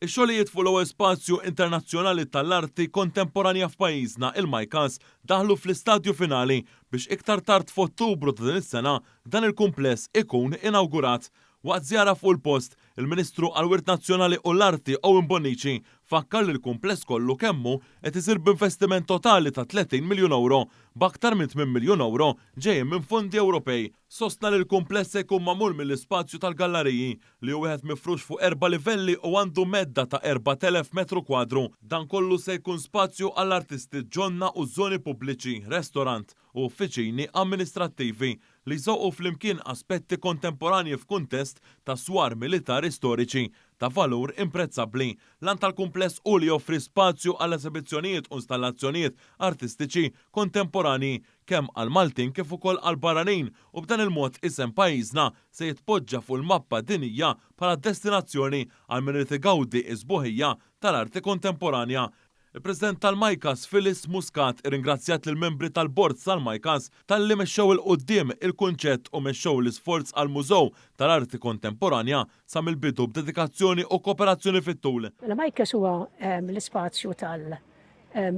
Ix-xogħlijiet fuq l-ewwel spazju internazzjonali tal-arti kontemporanja f'pajjiżna, il-MICAS, daħlu fl-istadju finali biex iktar tard f'Ottubru ta' din is-sena dan il-kumpless ikun inawgurat. Waqt żjara fuq il-post, il-Ministru għall-Wirt Nazzjonali u l-Arti Owen Bonnici fakkar li l-kumpless kollu kemm hu qed isir b'investiment totali ta' 30 miljun ewro, b'aktar minn tminn miljun ewro ġejjin minn fondi Ewropej. Sostna li l-kumpless se jkun magħmul mill-ispazju tal-gallariji, li hu wieħed mifrux fuq erba' livelli u għandu medda ta' 4,000 metru kwadru. Dan kollu se jkun spazju għall-artisti, ġonna u żoni pubbliċi, restorant, u uffiċini amministrattivi, li jżewqu flimkien aspetti kontemporanji f'kuntest ta' swar militari storiċi ta' valur imprezzabbli. L-għan tal-kumpless hu li joffri spazju għal esebizzjonijiet u installazzjonijiet artistiċi kontemporanji kemm għall-Maltin kif ukoll għall-barranin u b'dan il-mod isem pajjiżna se jitpoġġa fuq il-mappa dinjija bħala destinazzjoni għal min irid igawdi s-sbuħija tal-arti kontemporanja. Il-President tal-MICAS, Phyllis Muscat, irringrazzjat lill-membri tal-Bord tal-MICAS talli mexxew 'il quddiem il-kunċett u mexxew l-isforz għall-Mużew tal-Arti Kontemporanja sa mill-bidu b'dedikazzjoni u kooperazzjoni fit-tul. Mela MICAS huwa l-ispazju tal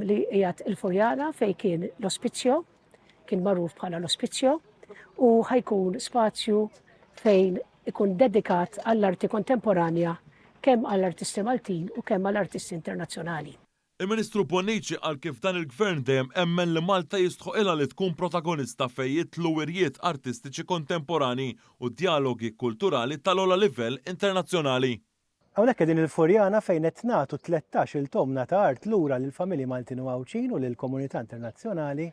li qiegħed il-Furjana fejn kien l-ospizjo, kien magħruf bħala l-ospizjo, u ħajkun spazju fejn ikun dedikat għall-arti kontemporanja kemm għall-artisti Maltin u kemm għall-artisti internazzjonali. Il-Ministru Bonnici qal kif dan il-Gvern dejjem emmen li Malta jistħoqilha li tkun protagonista fejn jidħlu wirjiet artistiċi kontemporanji u djalogi kulturali tal-ogħla livell internazzjonali. Hawnhekk qegħdin il-Furjana fejn qed nagħtu 13-il tomna ta' art lura lill-familji Maltin u Għawdxin u lill-komunità internazzjonali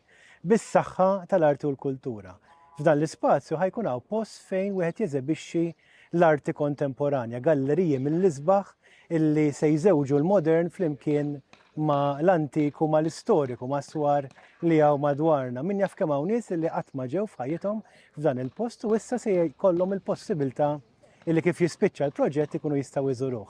bis-saħħa tal-arti u l-kultura. F'dan l-ispazju ħa jkun hawn post fejn wieħed jeżebixxi l-arti kontemporanja, galleriji mill-isbaħ illi se jżewġu l-modern flimkien ma' l-antik u ma' l-istoriku, ma' swar li hawn madwarna. Min jaf kemm hawn nies illi qatt ma ġew f'ħajjithom f'dan il-post u issa se jkollhom il-possibilità illi kif jispiċċa l-proġett ikunu jistgħu jżuruh.